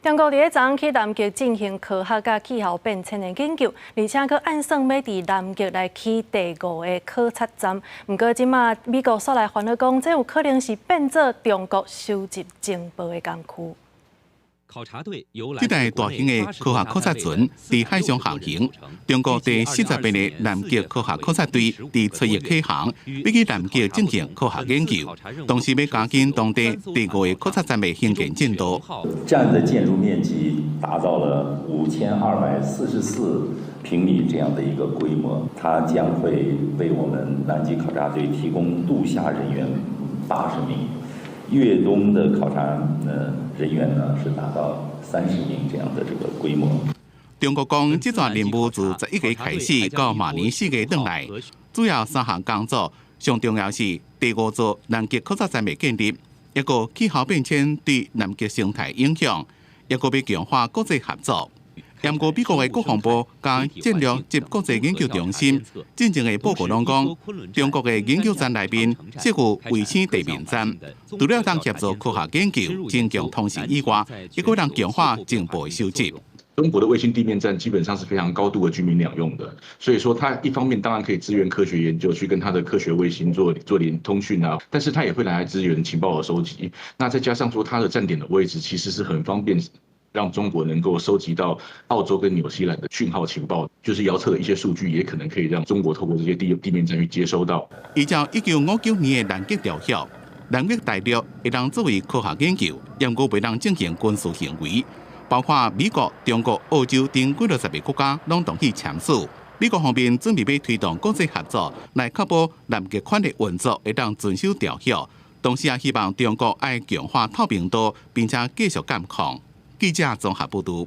中國佇咧昨昏去南極進行科學佮氣候變遷的研究，而且閣按算欲佇南極來起第五个考察站。毋過這馬美國煞來煩惱講，這有可能是變做中國收集情報的工具。這台大型的科學考察船佇海上航行，中國第48個南極科學考察隊佇初一啟航，欲去南極進行科學研究，同時欲加緊當地第五个考察站的興建進度。站的建築面積達到了5244平米這樣的一個規模，它將會為我們南極考察隊提供度夏人員80名。越冬的考察人員呢是達到30名這樣的這個規模。中國講，這段任務自11月開始到明年4月轉來，主要三項工作，上重要是第五座南極考察站的建立，抑閣氣候變遷對南極生態影響，抑閣欲強化國際合作。毋過美國的國防部佮戰略及國際研究中心進前的報告攏講，中國的研究站內面設有衛星地面站，除了通協助科學研究、增強通信以外，抑閣通強化情報的收集。中國的衛星地面站基本上是非常高度的軍民兩用的，所以說它一方面當然可以支援科學研究，去跟它的科學衛星做聯通訊啊，但是它也會拿來支援情報的收集。那再加上說它的站點的位置其實是很方便，讓中國能夠收集到澳洲跟紐西蘭的訊號情報，就是遙測的一些數據，也可能可以讓中國透過這些地面站去接收到。依照1959年的南極條約，南極大陸會當作為科學研究，毋過袂當進行軍事行為，包括美國、中國、澳洲等幾落十个國家攏同意簽署。美國方面準備欲推動國際合作，來確保南極圈的運作會當遵守條約，同時也希望中國愛強化透明度，並且繼續監控。記者綜合報導。